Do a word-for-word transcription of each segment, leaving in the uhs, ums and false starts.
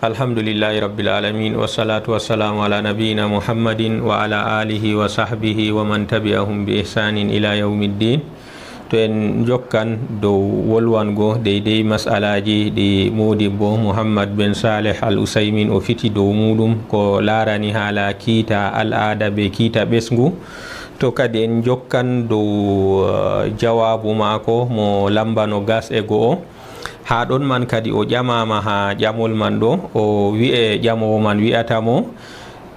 Alhamdulillahi Rabbil Alamin, wassalatu wassalamu ala nabiyyina Muhammadin wa ala alihi wa sahbihi wa man tabi'ahum bi ihsanin ila yawmiddin. To en jokkan dow wolwango deydey mas'alaji ɗi Moodibbo Muhammad ben Saleh Al Usaymin o fiti dow muɗum, ko laarani haala kiita al'aada be kiita ɓesngu. To kadi en jokkan dow, eh, jawaabu maako mo lamba no gas e go'o. Haa ɗon man kadi o ƴamaama haa ƴamol man ɗo, o wi'e ƴamoowo man wi'ata mo,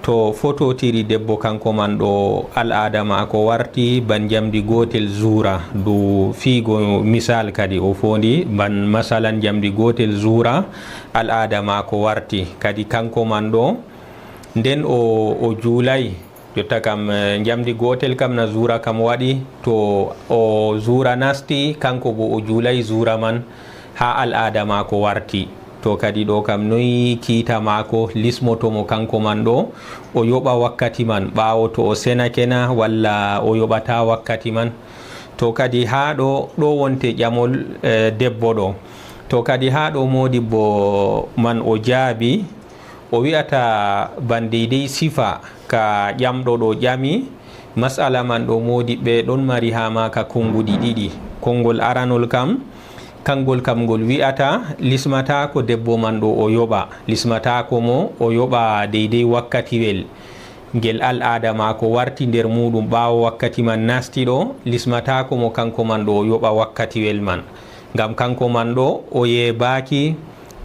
to fototiri debbo kanko man ɗo al'aada maako warti ban njamndi gootel zuura, dow fiigo misal kadi o foondi ban masalan njamndi gootel zuura al'aada maako warti. Kadi kanko man ɗo, nden o, o juulay. Jotta kam, eh, njamndi gootel kam na zuura kam waɗi, to o zuura nasti, kanko bo o juulay zuura man haa al'aada maako warti. To kadi ɗo kam noy kiita maako lismoto mo kanko man ɗo, o yoɓa wakkati man, ɓaawo to o senake na walla o yoɓata wakkati man. To kadi haa ɗo, ɗo wonte ƴamol, eh, debbo ɗo. To kadi haa ɗo moodibbo man o jaabi, o wi'ata ban deydey sifa ka ƴamɗo ɗo ƴami, mas'ala man ɗo moodiɓɓe ɗon mari haa maaka konnguɗi ɗiɗi. Konngol aranol kam, kanngol kam ngol wi'ata lismataako debbo man ɗo o yoɓa, lismataako mo o yoɓa deydey wakkatiwel ngel al'aada maako warti nder muuɗum ɓaawo wakkati man nasti ɗo, lismataako mo kanko man ɗo o yoɓa wakkatiwel man. Ngam kanko man ɗo o yeebaaki,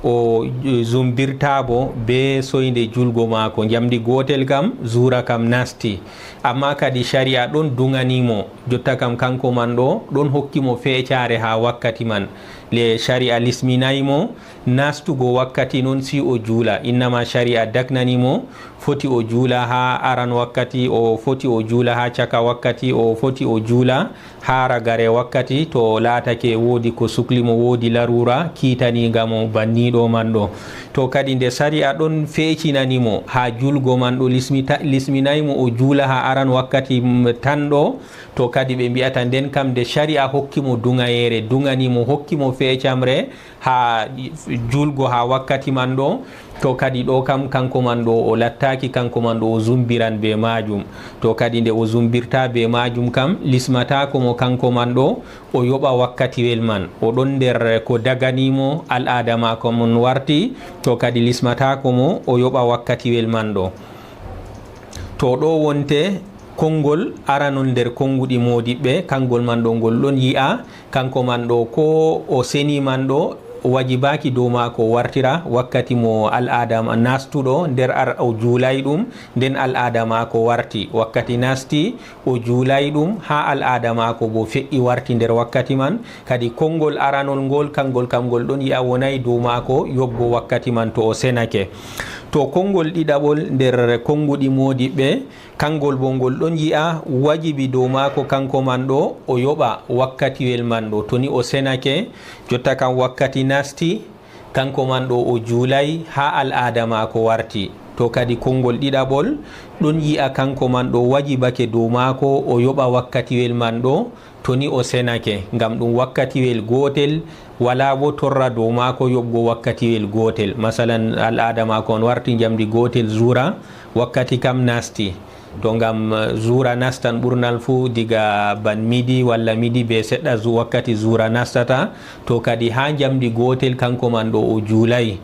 o zumbirta bo be soynde julgo maako. Njamndi gootel kam, zuura kam nasti. Amma kadi shari'a ɗon duŋani mo. Jotta kam kanko man ɗo ɗon hokki mo feecaare haa wakkati man. Le shari'a lisminay mo nastugo wakkati non si o juula. Innama shari'a daknani mo, foti o juula haa aran wakkati, o foti o juula haa caka wakkati, o foti o juula haa ragare wakkati, to laatake woodi ko sukli mo, woodi laruura kiitaniiga mo banniiɗo man ɗo. To kadi nde sari'a ɗon feecinani mo haa julgo man ɗo lismita-, lisminay mo o juula haa aran wakkati, mm, tan ɗo, to kadi ɓe mbi'ata nden kam nde sari'a hokki mo duŋayeere, duŋani mo, hokki mo feecamre haa julgo haa wakkati man ɗo, to kadi ɗo kam kanko man ɗo o lattaaki kanko man ɗo o zumbiran be maajum. To kadi nde o zumbirta be maajum kam, lismataako mo kanko man ɗo o yoɓa wakkatiwel man. O ɗon nder ko dagani mo, al'aada maako mon warti, to kadi lismataako mo o yoɓa wakkatiwel man ɗo. To ɗo wonte konngol aranol nder konnguɗi moodiɓɓe, kanngol man ɗo ngol ɗon yi'a, kanko man ɗo ko o seni man ɗo wajibaaki dow maako o wartira wakkati mo al'aada ma-, nastuɗo nder ar-, o juulay ɗum, nden al'aada maako warti. Wakkati nasti, o juulay ɗum, haa al'aada maako bo feƴƴi warti nder wakkati man. Kadi konngol aranol ngol, kanngol kam ngol ɗon yi'a wonay dow maako yoɓgo wakkati man to o senake. To konngol ɗiɗaɓol nder konnguɗi moodiɓɓe, kanngol bo ngol ɗon yi'a wajibi dow maako kanko man ɗo o yoɓa wakkatiwel man ɗo. To ni o senake, jotta kam wakkati nasti, kanko man ɗo o juulay haa al'aada maako warti. To kadi konngol ɗiɗaɓol ɗon yi'a kanko man ɗo wajibake dow maako o yoɓa wakkatiwel man ɗo, to ni o senake, ngam ɗum wakkatiwel gootel, walaa bo torra dow maako yoɓgo wakkatiwel gootel. Masalan, al'aada maako on warti njamndi gootel zuura, wakkati kam nasti. To ngam, eh, zuura nastan ɓurnal fuu diga ban midi walla midi be seɗɗa zu-, wakkati zuura nastata, to kadi haa njamndi gootel kanko man ɗo o juulay.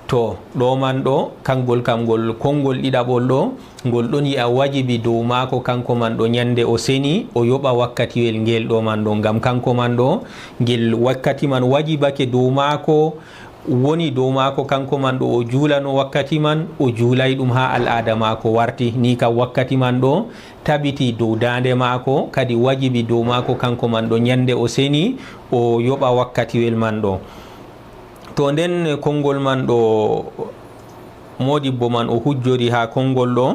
To ɗo man ɗo, kanngol kam ngol konngol ɗiɗaɓol ɗo, ngol ɗon yi'a wajibi dow maako kanko man ɗo, nyannde o seni, o yoɓa wakkatiwel ngel ɗo man ɗo, ngam kanko man ɗo, ngel wakkati man wajibake dow maako, woni dow maako kanko man ɗo o juulano wakkati man, o juulay ɗum haa al'aada maako warti. Ni kam wakkati man ɗo tabiti dow daande maako, kadi wajibi dow maako kanko man ɗo, nyannde o seni, o yoɓa wakkatiwel man ɗo. To nden konngol man ɗo moodibbo man o hujjori haa konngol ɗo,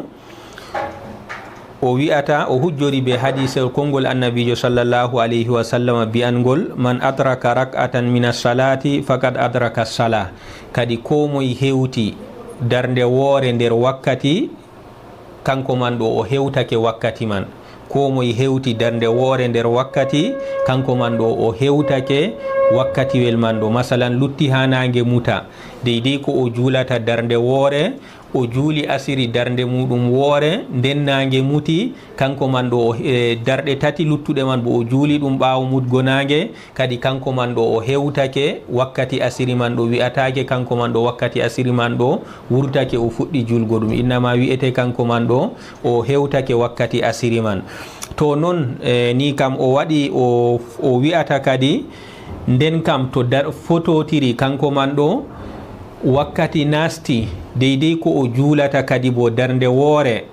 o wi'ata, o hujjori be hadiisol konngol Annabiijo sallallahu alayhi wa sallam bi'anngol, "Man adraka rak'atan mina salati faqad adraka sala." Kadi koo moy hewti darnde woore nder wakkati, kanko man ɗo o hewtake wakkati man. Koo moy hewti darnde woore nder wakkati, kanko man ɗo o hewtake wakkatiwel man ɗo. Masalan, lutti haa naange muta, deydey ko o juulata darnde woore, o juuli asiri darnde muuɗum woore, nden naange muti, kanko man ɗo o, e, darɗe tati luttuɗe man bo o juuli ɗum ɓaawo mutgo naange, kadi kanko man ɗo o hewtake wakkati asiri man ɗo wi'ataake, kanko man ɗo wakkati asiri man ɗo wurtake o fuɗɗi juulgo ɗum. Innama wi'ete kanko man ɗo o hewtake wakkati asiri man. To non, e, ni kam o waɗi o, o wi'ata kadi, nden kam to dar-, fototiri kanko man ɗo wakkati nasti, deydey ko o juulata kadi bo darnde woore,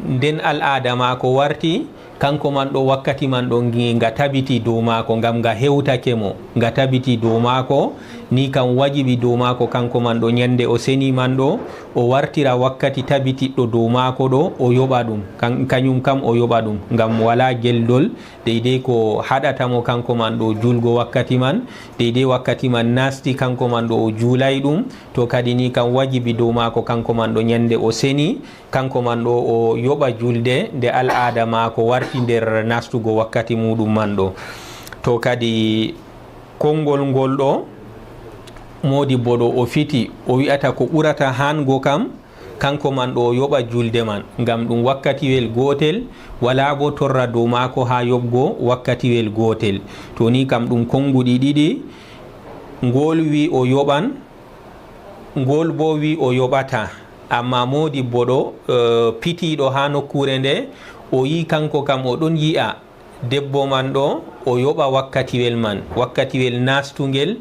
nden al'aada maako warti, kanko man ɗo wakkati man ɗo ngi-, nga tabiti dow maako, ngam nga hewtake mo, nga tabiti dow maako, ni kam wajibi dow maako, kanko man ɗo nyande o seni man ɗo, o wartira wakkati tabitiɗɗo dow maako ɗo, o yoɓa ɗum, kan-, kanyum kam o yoɓa ɗum, ngam wala geldol, deydey ko haɗata mo kanko man ɗo juulgo wakkati man, deydey wakkati man nasti kanko man ɗo o juulay ɗum, to kadi ni kam wajibi dow maako kanko man ɗo nyande o seni, kanko man ɗo o yoɓa juulde nde al'aada maako warti nder nastugo wakkati muuɗum man ɗo. To kadi konngol ngol ɗo, moodibbo ɗo o fiti, o wi'ata ko ɓurata haango kam, kanko man ɗo o yoɓa juulde man, ngam ɗum wakkatiwel gootel, walaa bo torra dow maako haa yoɓgo wakkatiwel gootel. To ni kam ɗum konnguɗi ɗiɗi, ngool wi o yoɓan, ngool bo wi o yoɓata. Amma moodibbo ɗo, eh, pitiiɗo haa nokkuure nde, o yi kanko kam o ɗon yi'a debbo man ɗo, o yoɓa wakkatiwel man, wakkatiwel nastungel,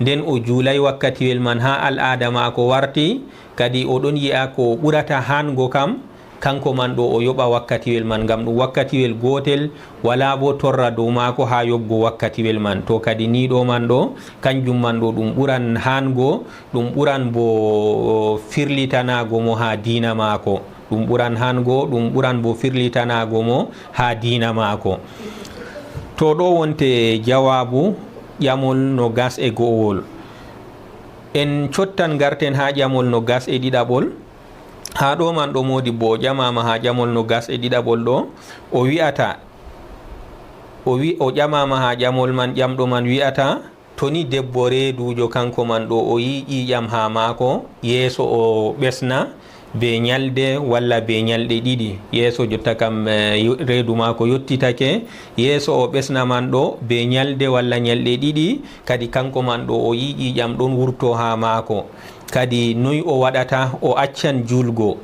nden o juulay wakkatiwel man haa al'aada maako warti, kadi o ɗon yi'a ko ɓurata haango kam, kanko man ɗo o yoɓa wakkatiwel man, ngam ɗum wakkatiwel gootel, walaa bo torra dow maako haa yoɓgo wakkatiwel man. To kadi ni ɗo man ɗo, kanjum man ɗo ɗum ɓuran haango, ɗum ɓuran bo firlitanaago mo haa diina maako. Ɗum ɓuran haango, ɗum ɓuran bo firlitanaago mo haa diina maako. To ɗo wonte jawaabu ƴamol no gas e go'owol. En cottan ngarten haa ƴamol no gas e ɗiɗaɓol. Haa ɗo man ɗo moodibbo o ƴamaama haa ƴamol no gas e ɗiɗaɓol ɗo. O wi'ata, o wi-, o ƴamaama haa ƴamol man, ƴamɗo man wi'ata, to ni debbo reeduujo kanko man ɗo o yi ƴiiƴam haa maako, yeeso o ɓesna be nyalde walla be nyalɗe ɗiɗi. Yeeso jotta kam, eh, yo-, reedu maako yottitake, yeeso o ɓesna man ɗo be nyalde walla nyalɗe ɗiɗi, kadi kanko man ɗo o yi ƴiiƴam ɗon wurto haa maako. Kadi noy o waɗata? O accan juulgo.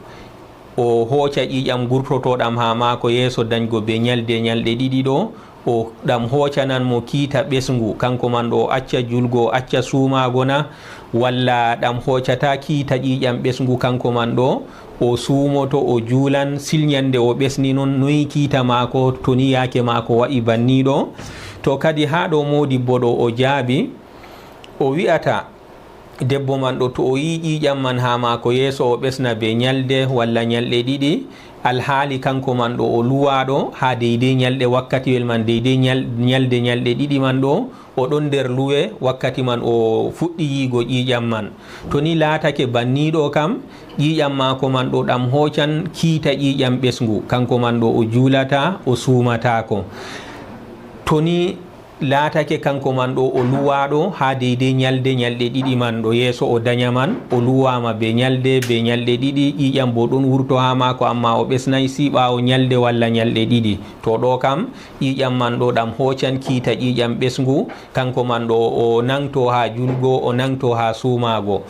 O hooca ƴiiƴam gurtotoɗam haa maako yeeso danygo be nyalde nyalɗe ɗiɗi ɗo, o ɗam hoocanan mo kiita ɓesngu, kanko man ɗo o acca juulgo, o acca suumaago na, walla ɗam hoocata kiita ƴiiƴam ɓesngu, kanko man ɗo o suumoto, o juulan, sil nyande o ɓesni non, noy kiita maako, to ni yaake maako wa'i banni ɗo? To kadi haa ɗo moodibbo ɗo o jaabi, o wi'ata, debbo man ɗo, to o yi ƴiiƴam man haa maako yeeso, o ɓesna be nyalde walla nyalɗe ɗiɗi, alhaali kanko man ɗo o luwaaɗo haa deydey nyalɗe wakkatiwel man, deydey nyal-, nyalde nyalɗe ɗiɗi man ɗo, o ɗon nder luwe wakkati man o fuɗɗi yiigo ƴiiƴam man. To ni laatake banniiɗo kam, ƴiiƴam maako man ɗo ɗam hoocan kiita ƴiiƴam ɓesngu, kanko man ɗo o juulata, o suumataako. To ni laatake kanko man ɗo o luwaaɗo haa deydey nyalde, nyalɗe ɗiɗi man ɗo yeeso o danya man, o luwaama be nyalde, be nyalɗe ɗiɗi, ƴiiƴam bo ɗon wurto haa maako, amma o ɓesnay si ɓaawo nyalde walla nyalɗe ɗiɗi. To ɗo kam, ƴiiƴam man ɗo ɗam hoocan kiita ƴiiƴam ɓesngu, kanko man ɗo o nangto haa julgo, o nangto haa suumaago.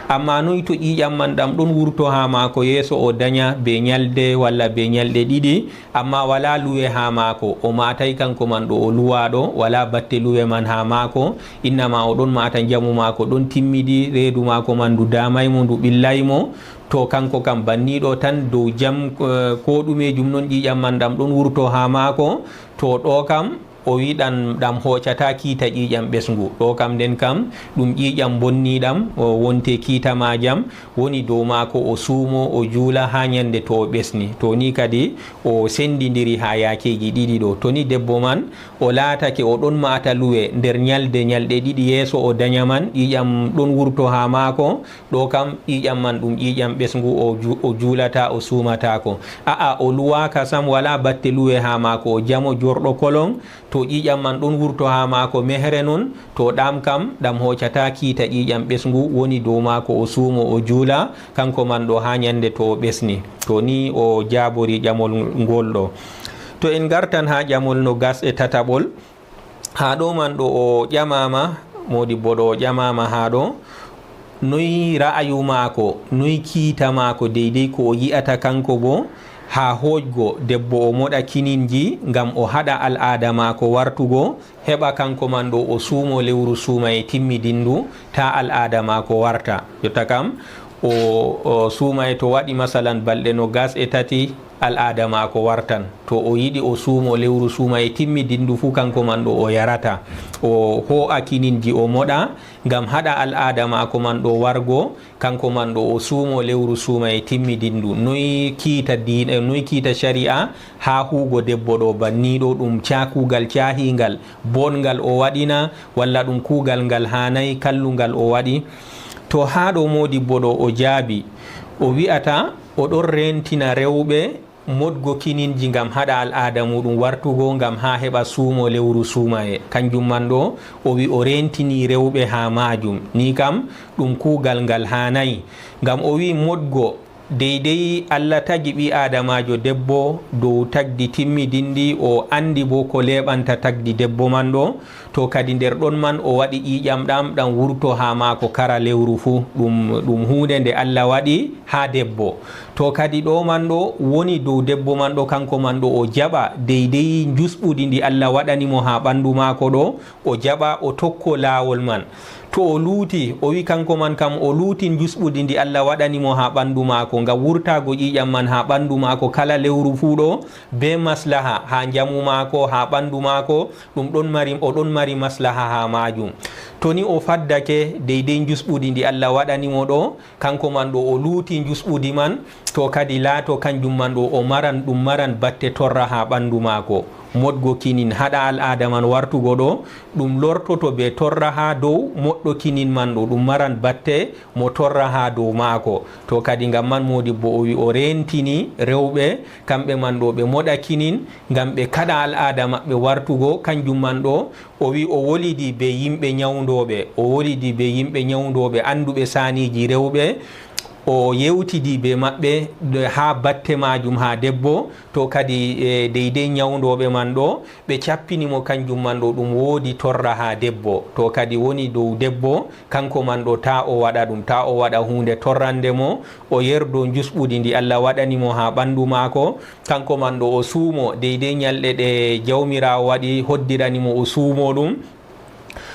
Amma noy to ƴiiƴam man ɗam ɗon wurto haa maako yeeso o danya be nyalde walla be nyalɗe ɗiɗi, amma walaa luwe haa maako, o maatay kanko man ɗo o luwaaɗo, walaa batte luwe man haa maako, innama o ɗon maata njamu maako ɗon timmidi, reedu maako man ndu daamay mo, ndu ɓillay mo. To kanko kam banniiɗo tan dow jam, eh, ko ɗumejum non ƴiiƴam man ɗam ɗon wurto haa maako, to ɗo kam o wiɗan ɗam hoocata kiita ƴiiƴam ɓesngu. Ɗo kam nden kam ɗum ƴiiƴam bonniiɗam, o wonte kiita maajam, woni dow maako o suumo, o juula haa nyande to o ɓesni. To ni kadi o sendindiri haa yaakeeji ɗiɗi ɗo. To ni debbo man o laatake o ɗon maata luwe nder nyalde, nyalɗe ɗiɗi yeeso o danya man, ƴiiƴam ɗon wurto haa maako, ɗo kam ƴiiƴam man ɗum ƴiiƴam ɓesngu, o ju-, o juulata, o suumataako. A'a, o luwaaka sam, walaa batte luwe haa maako, o jamo jorɗo kolon, To ƴiiƴam man ɗon wurto haa maako mehre non, to ɗam kam, ɗam hoocataa kiita ƴiiƴam ɓesngu woni dow maako, o suumo, o juula, kanko man ɗo haa nyannde to o ɓesni. To ni o jaabori ƴamol ngol ɗo. To en ngartan haa ƴamol no gas e tataɓol, haa ɗo man ɗo o ƴamaama, moodibbo ɗo o ƴamaama haa ɗo, noy ra'ayu maako, noy kiita maako, deydey ko o yi'ata kanko boo, haa hoojgo debbo o moɗa kininji ngam o haɗa al'aada maako wartugo, heɓa kanko man ɗo o suumo lewru suumaye timmidindu, taa al'aada maako warta. Jotta kam, o, o suumaye to waɗi masalan balɗe no gas e tati, al'aada maako wartan. To o yiɗi o suumo lewru suumaye timmidindu fuu, kanko man ɗo o yarata. O hoo'a kininji o moɗa, ngam haɗa al'aada maako man ɗo wargo, kanko man ɗo o suumo lewru suumaye timmidindu. Noy kiita diina, noy kiita shari'a haa huugo debbo ɗo banni ɗo? Ɗum caa kuugal caahiingal, boongal o waɗi na, walla ɗum kuugal ngal haanay, kallungal o waɗi? To haa ɗo moodibbo ɗo o jaabi, o wi'ata o ɗon reentina rewɓe moɗgo kininji ngam haɗa al'aada muuɗum wartugo, ngam haa heɓa suumo lewru suumaye. Kanjum man ɗo, o wi o reentinii rewɓe haa maajum. Ni kam, ɗum kuugal ngal haanay. Ngam o wi moɗgo, deydey Allah tagi ɓii-aadamaajo debbo dow tagdi timmidinndi, o anndi boo ko leeɓanta tagdi debbo man ɗo. To kadi nder ɗon man o waɗi ƴiiƴam ɗam, ɗam wurto haa maako kara lewru fuu. Ɗum, ɗum huunde nde Allah waɗi haa debbo. To kadi ɗo man ɗo woni dow debbo man ɗo, kanko man ɗo o jaɓa deydey njusɓudi ndi Allah waɗani mo haa ɓanndu maako ɗo, o jaɓa o tokko laawol man. To o luuti, o wi kanko man kam o luuti njusɓudi ndi Allah waɗani mo haa ɓanndu maako, ngam wurtaago ƴiiƴam man haa ɓanndu maako kala lewru fuu ɗo, bee maslaha haa njamu maako, haa ɓanndu maako, ɗum ɗon mari, o ɗon mari maslaha haa maajum. To ni o faddake deydey njusɓudi ndi Allah waɗani mo ɗo, kanko man ɗo o luuti njusɓudi man, to kadi laato kanjum man ɗo o maran, ɗum maran batte torra haa ɓanndu maako. Moɗgo kinin haɗa al'aada man wartugo ɗo, ɗum lortoto bee torra haa dow moɗɗo kinin man ɗo, ɗum maran batte mo torra haa dow maako. To kadi ngam man moodibbo o wi o reentini rewɓe, kamɓe man ɗo ɓe moɗa kinin, ngam ɓe kaɗa al'aada maɓɓe wartugo, kanjum man ɗo o wi o wolidi bee yimɓe nyawndooɓe, o wolidi bee yimɓe nyawndooɓe annduɓe saaniiji rewɓe, o yewtidi bee maɓɓe de-, haa batte maajum haa debbo, to kadi, e, deydey nyawndooɓe man ɗo, ɓe cappini mo kanjum man ɗo ɗum woodi torra haa debbo, to kadi woni dow debbo, kanko man ɗo taa o waɗa ɗum, taa o waɗa huunde torrande mo, o yerdo njusɓudi ndi Allah waɗani mo haa ɓanndu maako, kanko man ɗo o suumo deydey nyalɗe ɗe Jawmiraawo waɗi hoddirani mo o suumo ɗum.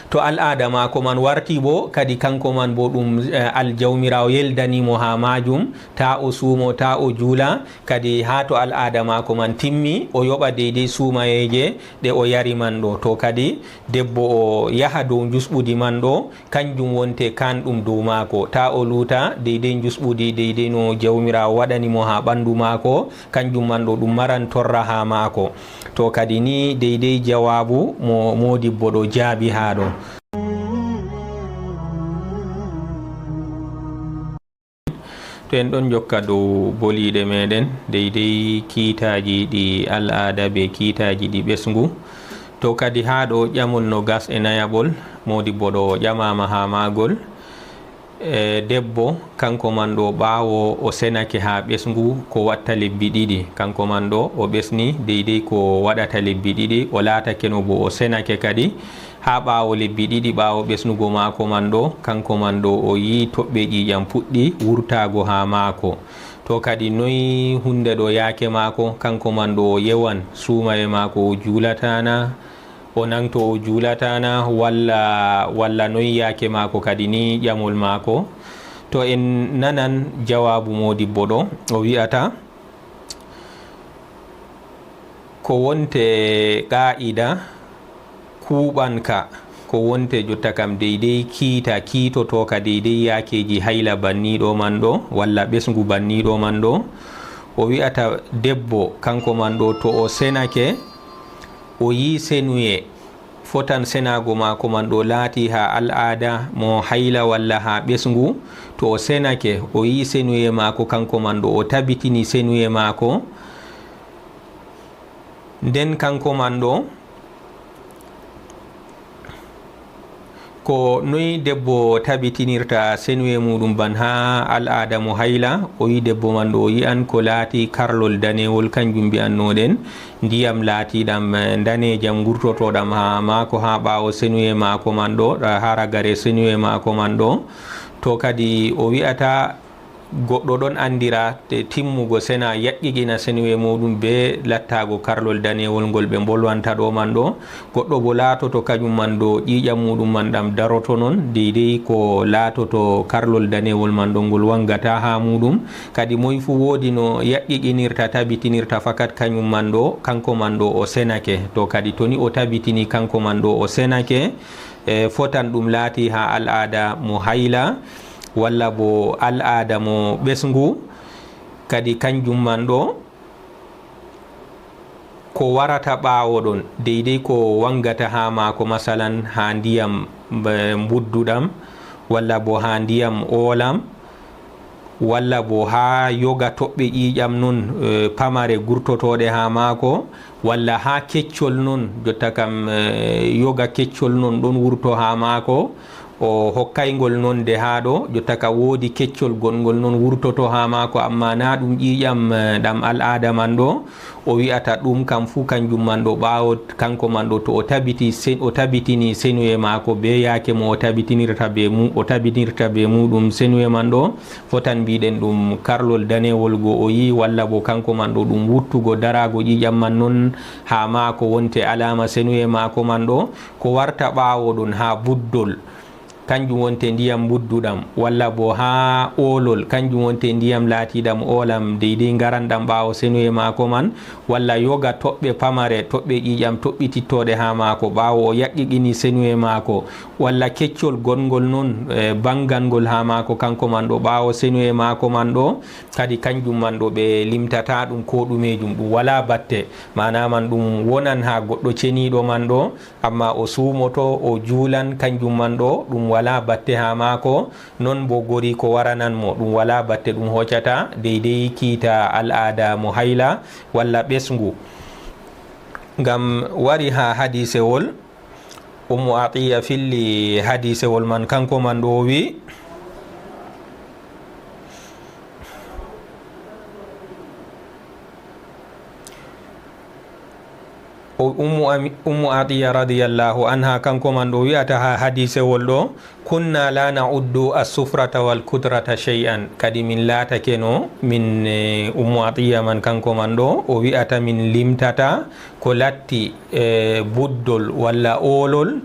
To al'aada maako man warti boo, kadi kanko man boo ɗum, eh, Al Jawmiraawo yeldani mo haa maajum, taa o suumo, taa o juula, kadi haa to al'aada maako man timmi, o yoɓa deydey suumayeeje ɗe o yari man ɗo. To kadi debbo o yaha dow njusɓudi man ɗo, kanjum wonte kaanɗum dow maako. Taa o luuta deydey njusɓudi, deydey no Jawmiraawo waɗani mo haa ɓanndu maako, kanjum man ɗo ɗum maran torra haa maako. To kadi ni deydey jawaabu mo moodibbo ɗo jaabi haa ɗo. To en ɗon njokka dow boliiɗe meeɗen, deydey kiitaaji ɗi al'aada bee kiitaaji ɗi ɓesngu. To kadi haa ɗo ƴamol no gas e nayaɓol, moodibbo ɗo ƴamaama haa maagol. E, debbo, kanko man ɗo ɓaawo o senake haa ɓesngu, ko watta lebbi ɗiɗi. Kanko man ɗo o ɓesni deydey ko waɗata lebbi ɗiɗi, o laatakeno boo o senake kadi. Haa ɓaawo lebbi ɗiɗi ɓaawo ɓesnugo maako man ɗo, kanko man ɗo o yi'i toɓɓe ƴiiƴam puɗɗi wurtaago haa maako. To kadi noy huunde ɗo yaake maako, kanko man ɗo o yewan suumaye maako o juulata na, o nangto o juulata na, walla, walla noy yaake maako kadi ni ƴamol maako. To en nanan jawaabu moodibbo ɗo, o wi'ata, ko wonte qaa'ida kuuɓanka, ko wonte jotta kam deydey kiita kiitotooka deydey yaakeeji hayla banniiɗo man ɗo, walla ɓesngu banniiɗo man ɗo. O wi'ata debbo, kanko man ɗo, to o senake, o yi'i senuye, fotan senaago maako man ɗo laati haa al'aada mo hayla walla haa ɓesngu, to o senake, o yi'i senuye maako, kanko man ɗo, o tabitini senuye maako, nden kanko man ɗo, Ko noy debbo tabitinirta senuye muɗum ban haa al'aada mo hayla? O wi debbo man ɗo o yi'an ko laati karlol danewol, kanjum mbi'annoɗen ndiyam laatiɗam, eh, ndanejam ngurtotoɗam haa maako haa ɓaawo senuye maako man ɗo, eh, haa ragare senuye maako man ɗo. To kadi o wi'ata goɗɗo ɗon andira te timmugo sena yaqqigina senuye muɗum be lattago karlol danewol ngol ɓe mbolwanta ɗo man ɗo. Goɗɗo bo laatoto kajum man ɗo ƴiƴam muɗum man ɗam daroto non, deydey ko laatoto karlol danewol man ɗo ngol wangata haa muɗum. Kadi moy fu woodi no yaqqig'inirta, tabitinirta fakat kanyum man ɗo, kanko man ɗo o senake. To kadi to ni o tabitini kanko man ɗo o senake, e, fotan ɗum laati haa al'aada mo hayla, walla bo al'aada mo ɓesngu. Kadi kanjum man ɗo, ko warata ɓaawo ɗon, deydey ko wangata haa maako, masalan, haa ndiyam, eh, mbudduɗam, walla bo haa ndiyam oolam, walla bo haa yoga toɓɓe ƴiiƴam non, eh, pamare gurtotooɗe haa maako, walla haa keccol non, jotta kam, eh, yoga keccol non ɗon wurto haa maako, o hokkay ngol nonde haa ɗo, jotta ka woodi keccol gonngol non wurtoto haa maako, amma na ɗum ƴiiƴam, eh, ɗam al'aada man ɗo. O wi'ata ɗum kam fuu kanjum man ɗo, ɓaawo kanko man ɗo, to o tabiti se-, o tabitini senuye maako be yaake mo o tabitinirta be mu-, o tabinirta be muɗum senuye man ɗo, fotan mbiɗen ɗum karlol danewol go o yi, walla bo kanko man ɗo ɗum wuttugo darago ƴiiƴam man non haa maako wonte alaama senuye maako man ɗo. Ko warta ɓaawo ɗon haa buddol, kanjum wonte ndiyam mbudduɗam, walla bo haa oolol, kanjum wonte ndiyam laatiɗam oolam, deydey ngaranɗam ɓaawo senuye maako man, walla yoga toɓɓe pamare, toɓɓe ƴiiƴam toɓɓitittooɗe haa maako, ɓaawo o yaqqig'ini senuye maako, walla keccol gonngol non, e, bangangol haa maako, kanko man ɗo, ɓaawo senuye maako man ɗo, kadi kanjum man ɗo ɓe limtata ɗum ko ɗumejum, ɗum wala batte, maana man ɗum wonan haa goɗɗo ceniiɗo man ɗo, amma o suumoto, o juulan, kanjum man ɗo, ɗum walaa batte haa maako. Non bo goriiko waranan mo, ɗum walaa batte, ɗum hoocata deydey kiita al'aada mo hayla walla ɓesngu. Ngam wari haa hadiisewol, Ummu Atiya filli hadiisewol man, kanko man ɗo o wi, O Ummu Ami-, Ummu Atiya radiyallahu anha, kanko man ɗo wi'ata ha hadisewol ɗo, "Kunna la na'uddu as-sufrata wal kudrata shay'an." Kadi min laatakeno, min, eh, Ummu Atiya man kanko man ɗo, o wi'ata min limtata ko latti, eh, buddol walla oolol,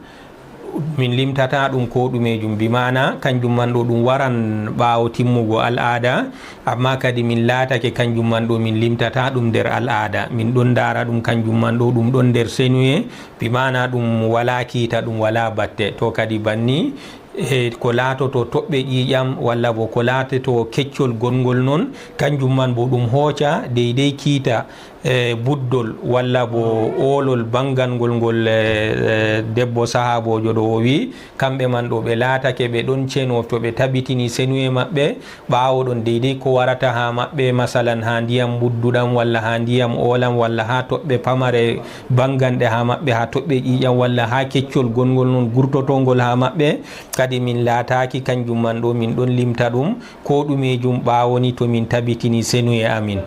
min limtata ɗum ko ɗumejum, bi maana kanjum man ɗo ɗum waran ɓaawo timmugo al'aada, amma kadi min laatake kanjum man ɗo min limtata ɗum nder al'aada, min ɗon ndaara ɗum kanjum man ɗo ɗum ɗon nder senuye, bi maana ɗum walaa kiita, ɗum walaa batte. To kadi banni, e ko laatoto toɓɓe ƴiiƴam walla bo ko laatoto keccol gonngol non, kanjum man bo ɗum hooca deydey kiita, e buddol walla bo oolol banngal ngol ngol, e, e, debbo sahaaboojo ɗo o wi, kamɓe man ɗo ɓe laatake ɓe ɗon ceno to ɓe tabitini senuye maɓɓe, ɓaawo ɗon deydey ko warata haa maɓɓe, masalan haa ndiyam mbudduɗam walla haa ndiyam oolam walla haa toɓɓe pamare bannganɗe haa maɓɓe, haa toɓɓe ƴiiƴam walla haa keccol gonngol non gurtotongol haa maɓɓe, kadi min laataaki kanjum man ɗo min ɗon limta ɗum, ko ɗumejum ɓaawo ni to min tabitini senuye amin.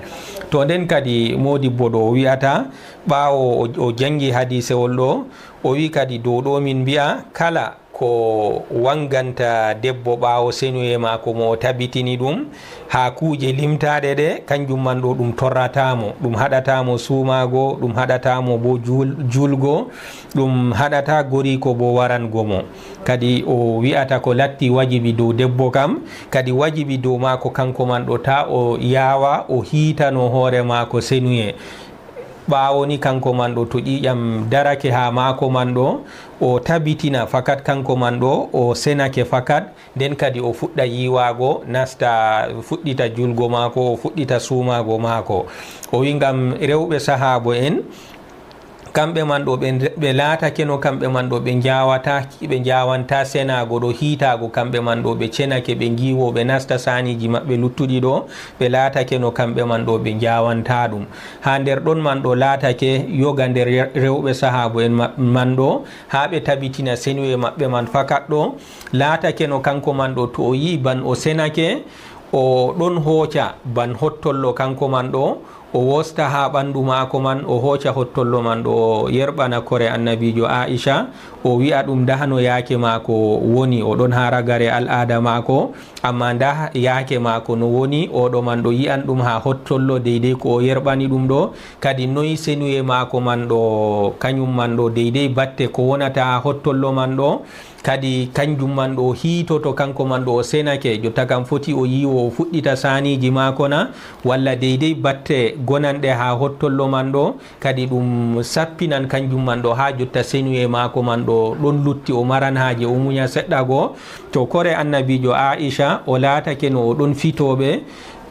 To nden kadi modibbo ɗo o wi'ata, ɓaawo o, o jangi hadisewol ɗo, o wi kadi dow ɗo min mbi'a kala ko wanganta debbo ɓaawo senuye maako mo o tabitini ɗum, haa kuuje limtaaɗe ɗe, kanjum man ɗo ɗum torrata mo, ɗum haɗata mo suumaago, ɗum haɗata mo bo juul-, juulgo, ɗum haɗata goriiko bo warango mo. Kadi o wi'ata ko latti wajibi dow debbo kam, kadi wajibi dow maako kanko man ɗo ta o yaawa o hiitano hoore maako senuye. Ɓaawo ni kanko man ɗo to ƴiiƴam darake haa maako man ɗo, o tabitina fakat kanko man ɗo, o senake fakat, nden kadi o fuɗɗa yiiwaago, nasta, fuɗɗita julgo maako, o fuɗɗita suumaago maako. O wi ngam rewɓe sahaabo en, Kamɓe man ɗo ɓe, ɓe laatake no kamɓe man ɗo ɓe njaawataa, ɓe njaawantaa senaago ɗo hiitaago, kamɓe man ɗo ɓe cenake, ɓe ngiiwo, ɓe nasta saaniiji maɓɓe luttuɗi ɗo, ɓe laatake no kamɓe man ɗo ɓe njaawantaa ɗum. Haa nder ɗon man ɗo laatake yoga nder rewɓe sahaabo'en maɓ-, man ɗo, haa ɓe tabitina senuye maɓɓe man fakat ɗo, laatake no kanko man ɗo to o yi'i ban o senake, o ɗon hooca ban hottollo kanko man ɗo, o wosta haa ɓandu maako man, o hooca hottollo man ɗo, o yerɓana kore annabiijo Aisha, o wi'a ɗum nda no yaake maako woni, o ɗon haa ragare al'aada maako, amma nda yaake maako no woni, o ɗo man ɗo yi'an ɗum haa hottollo deydey ko o yerɓani ɗum ɗo, kadi noy senuye maako man ɗo, kanyum man ɗo deydey batte ko wonata haa hottollo man ɗo, kadi kanjum man ɗo o hiitoto, kanko man ɗo o senake, jotta kam foti o yiiwo o fuɗɗita saaniiji maako na, walla deydey batte gonanɗe haa hottollo man ɗo, kadi ɗum sappinan kanjum man ɗo haa jotta senuye maako man ɗo ɗon lutti, o maran haaje o munya seɗɗa go. To kore annabiijo Aisha o laatake no o ɗon fitooɓe,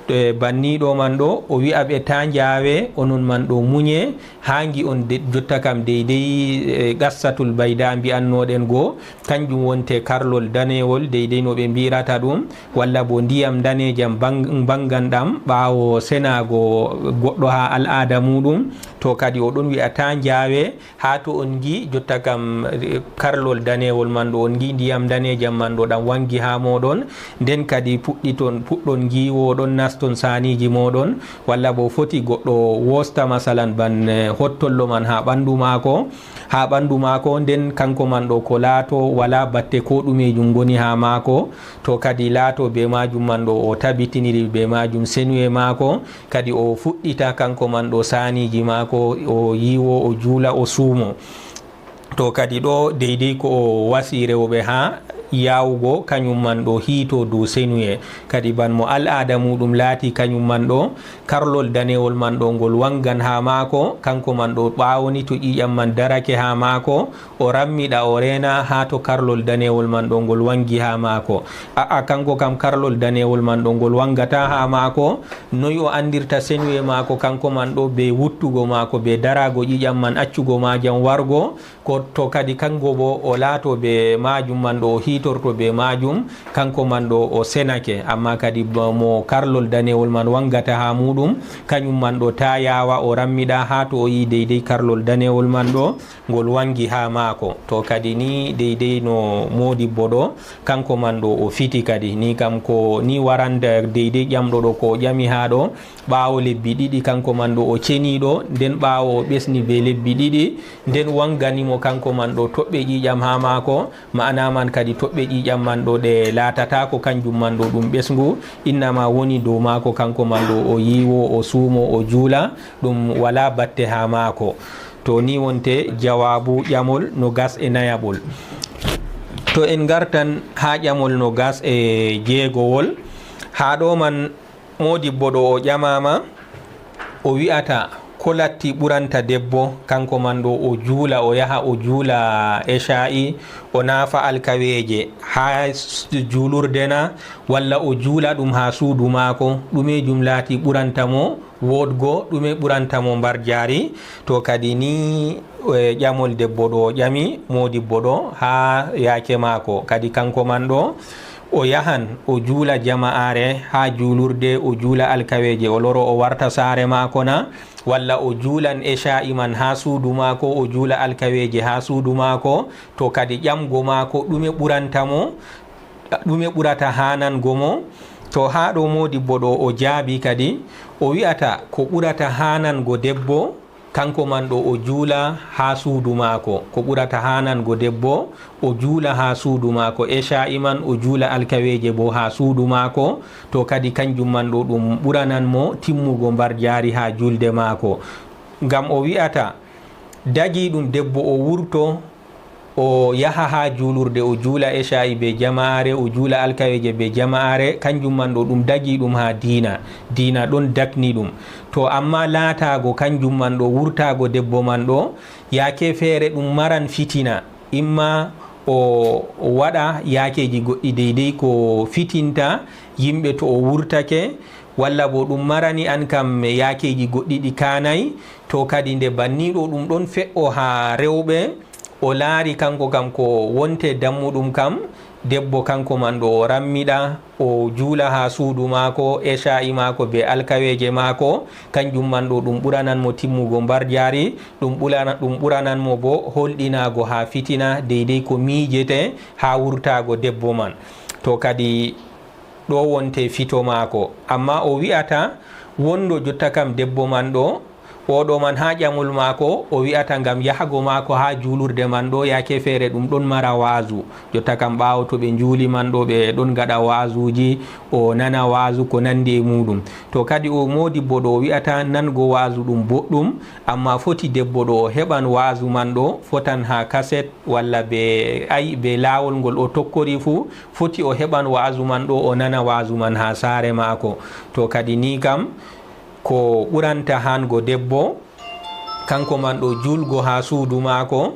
e banniiɗo man ɗo, o wi'a ɓe, "Taa njaawe, onon man ɗo munye, haa ngi on de-, jotta kam deydey, e, qassatul bayda mbi'annoɗen go, kanjum wonte karlol danewol, deydey no ɓe mbi'rata ɗum, walla bo ndiyam danejam bang-, banganɗam ɓaawo senaago goɗɗo haa al'aada muuɗum." To kadi o ɗon wi'a, "Taa njaawe, haa to on ngi jotta kam, eh, karlol danewol man ɗo, on ngi ndiyam danejam man ɗo ɗam wangi haa mooɗon, nden kadi puɗɗiton, puɗɗon ngiiwoɗon, naston saaniiji mooɗon, walla bo foti goɗɗo wosta masalan ban, eh, hottollo man haa ɓandu maako, haa ɓandu maako, nden kanko man ɗo ko laato wala batte ko ɗumejum ngoni haa maako." To kadi laato be maajum man ɗo o tabitiniri be maajum senuye maako, kadi o fuɗɗita kanko man ɗo saaniiji maako, o yiiwo, o juula, o suumo. To kadi ɗo deydey ko o wasi rewɓe haa yaawugo kanyum man ɗo hiito dow senuye. Kadi ban mo al'aada muuɗum laati kanyum man ɗo, karlol danewol man ɗo ngol wangan haa maako, kanko man ɗo ɓaawo ni to ƴiiƴam man darake haa maako, o rammiɗa, o reena haa to karlol danewol man ɗo ngol wangi haa maako. A'a, kanko kam karlol danewol man ɗo ngol wangata haa maako. Noy o andirta senuye maako kanko man ɗo? Be wuttugo maako, be daraago ƴiiƴam man, accugo maajam wargo. Ko to kadi kanko bo o laato be maajum man ɗo, o hiitorto be maajum, kanko man ɗo o senake. Amma kadi ba mo karlol danewol man wangata haa muuɗum, kanyum man ɗo taa yaawa, o rammiɗa haa to o yi'i deydey karlol danewol man ɗo ngol wangi haa maako. To kadi ni deydey no moodibbo ɗo, kanko man ɗo o fiti kadi. Ni kam ko ni waranta deydey ƴamɗo ɗo ko o ƴami haa ɗo, ɓaawo lebbi ɗiɗi kanko man ɗo o ceniiɗo, nden ɓaawo o ɓesni be lebbi ɗiɗi, nden wangani mo kanko man ɗo toɓɓe ƴiiƴam haa maako, ma'ana man kadi toɓɓe ƴiiƴam man ɗo ɗe laatataako kanjum man ɗo ɗum ɓesngu, innama woni dow maako kanko man ɗo o yiiwo, o suumo, o juula, ɗum wala batte haa maako. To ni wonte jawaabu ƴamol no gas e nayaɓol. To en ngartan haa ƴamol no gas e jeegowol, haa ɗo man moodibbo ɗo o ƴamaama, o wi'ata ko latti ɓuranta debbo, kanko man ɗo o juula, o yaha o juula esha'i, o naafa alkaweeje haa s-, juulurde na, walla o juula ɗum haa suudu maako, ɗumeejum laati ɓuranta mo woodgo, ɗume ɓuranta mo mbarjaari? To kadi ni, e, ƴamol debbo ɗo o ƴami moodibbo ɗo haa yaake maako. Kadi kanko man ɗo, o yahan, o juula jama'aare haa juulurde, o juula alkaweeje, o loro, o warta saare maako na? Walla o juulan esha'i man haa suudu maako, o juula alkaweeje haa suudu maako? To kadi ƴamgo maako, ɗume ɓuranta mo? Ɗume ɓurata haanango mo? To haa ɗo moodibbo ɗo o jaabi kadi, o wi'ata ko ɓurata haanango debbo, kanko man ɗo o juula haa suudu maako. Ko ɓurata haanango debbo, o juula haa suudu maako. Esha'i man o juula alkaweeje bo haa suudu maako. To kadi kanjum man ɗo ɗum ɓuranan mo timmugo mbarjaari haa julde maako. Ngam o wi'ata, dagi ɗum debbo o wurto, o yaha haa juulurde, o juula esha'i be jama'aare, o juula alkaweeje be jama'aare, kanjum man ɗo ɗum dagi ɗum haa diina. Diina ɗon dakni ɗum. To amma laataago kanjum man ɗo, wurtaago debbo man ɗo, yaake feere ɗum maran fitina. Imma o waɗa yaakeeji goɗɗi deydey ko fitinta yimɓe to o wurtake, walla bo ɗum marani an kam yaakeeji goɗɗi ɗi kaanay, to kadi nde banniiɗo ɗum ɗon fe'o haa rewɓe, o laari kanko kam ko wonte dammuɗum kam, debbo kanko man ɗo o rammiɗa, o juula haa suudu maako, ecaa'i maako be alkaweeje maako, kanjum man ɗo ɗum ɓuranan mo timmugo mbarjaari, ɗum ɓulana-, ɗum ɓuranan mo bo holɗinaago haa fitina, deydey ko miijete haa wurtaago debbo man. To kadi ɗo wonte fito maako. Amma o wi'ata, wondo jotta kam debbo man ɗo, oɗo man haa ƴamol maako, o wi'ata ngam yahago maako haa juulurde man ɗo, yaake feere ɗum ɗon mara waazu. Jotta kam ɓaawo to ɓe njuuli man ɗo, ɓe ɗon ngaɗa waazuuji, o nana waazu ko nandi e muuɗum. To kadi o moodibbo ɗo o wi'ata nango waazu ɗum boɗɗum, amma foti debbo ɗo o heɓan waazu man ɗo, fotan haa kaset walla be ay-, be laawol ngol o tokkori fuu, foti o heɓan waazu man ɗo, o nana waazu man haa saare maako. To kadi ni kam, ko ɓuranta hango debbo, kanko man ɗo juulgo haa suudu maako,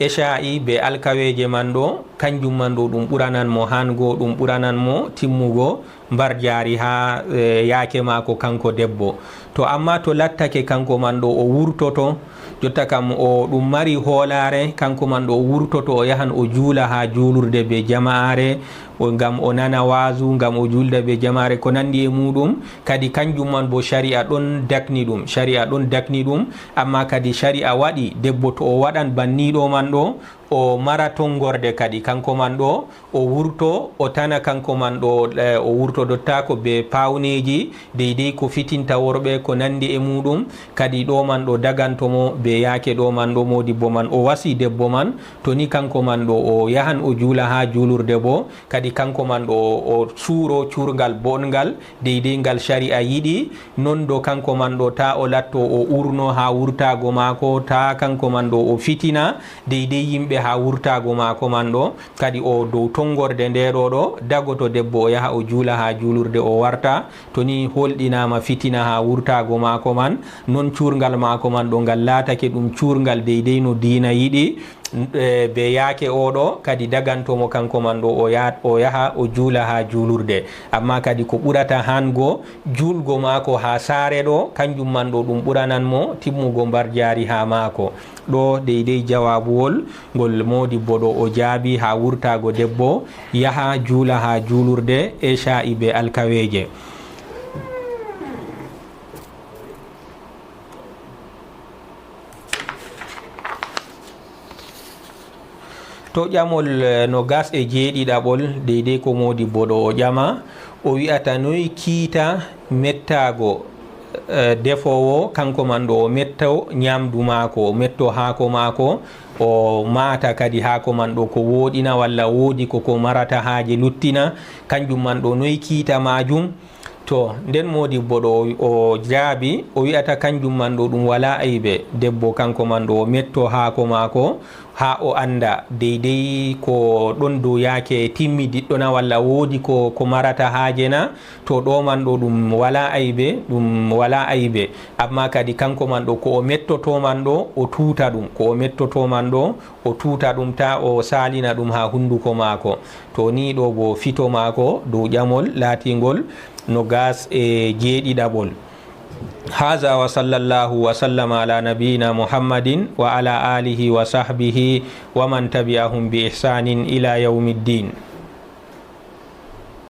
ecaa'i be alkaweeje man ɗo, kanjum man ɗo ɗum ɓuranan mo hango, ɗum ɓuranan mo timmugo mbarjaari haa, eh, yaake maako kanko debbo. To amma to lattake kanko man ɗo o wurtoto, jotta kam o ɗum mari hoolaare, kanko man ɗo o wurtoto, o yahan o juula haa juulurde be jama'aare, o, ngam o nana waazu, ngam o juulda be jama'aare, ko nandi e muuɗum. Kadi kanjum man bo shari'a ɗon dakni ɗum, shari'a ɗon dakni ɗum, amma kadi shari'a waɗi debbo to o waɗan banniiɗo man ɗo, o mara tongorde kadi kanko man ɗo, o wurto, o tana kanko man ɗo, eh, o wurto dottaako be pawneeji, deydey ko fitinta worɓe, ko nandi e muuɗum, kadi ɗo man ɗo daganto mo be yaake ɗo man ɗo moodibbo man, o wasi debbo man, to ni kanko man ɗo o yahan o juula haa juulurde bo, kadi kanko man ɗo o suuro cuurngal boɗngal, deydey ngal shari'a yiɗi, non do kanko man ɗo ta o latto o urno haa wurtaago maako, ta kanko man ɗo o fitina deydey yimɓe haa wurtaago maako man ɗo, kadi o dow tongorde nde ɗo ɗo, dagoto debbo o yaha o juula haa juulurde o warta, to ni holɗinaama fitina haa wurtaago maako man, non cuurngal maako man ɗo ngal laatake ɗum cuurngal deydey no diina yiɗi, e, be yaake oɗo kadi daganto mo kanko man ɗo o ya-, o yaha o juula haa juulurde. Amma kadi ko ɓurata hango juulgo maako haa saare ɗo, kanjum man ɗo ɗum ɓuranan mo timmugo mbarjaari haa maako. Ɗo deydey jawaabuwol ngol moodibbo ɗo o jaabi haa wurtaago debbo yaha juula haa juulurde ecaa'i be alkaweeje. To ƴamol, eh, nogas e jeeɗiɗaɓol, deydey ko moodibbo ɗo o ƴama, o wi'ata noy kiita mettaago, eh, defoowo, kanko man ɗo o metto nyaamdu maako, o metto haako maako, o maata kadi haako man ɗo ko wooɗina walla woodi ko ko marata haaje luttina, kanjum man ɗo noy kiita maajum? To, nden moodibbo ɗo o jaabi, o wi'ata kanjum man ɗo ɗum walaa aybe. Debbo kanko man ɗo o metto haako maako, haa o annda deydey ko ɗon dow yaake timmidiɗɗo na walla woodi ko, ko marata haaje na. To ɗo man ɗo ɗum walaa aybe, ɗum walaa aybe. Amma kadi kanko man ɗo ko o mettoto man ɗo, o tuuta ɗum. Ko o mettoto man ɗo, o tuuta ɗum, ta o saalina ɗum haa hunnduko maako. To ni ɗo bo fito maako dow ƴamol laatingol nogas e jeeɗiɗaɓol. Haza wa sallallahu wa sallama ala nabiyina Muhammadin wa ala alihi wa sahbihi wa man tabi'ahum bi ihsanin ila yawmiddin.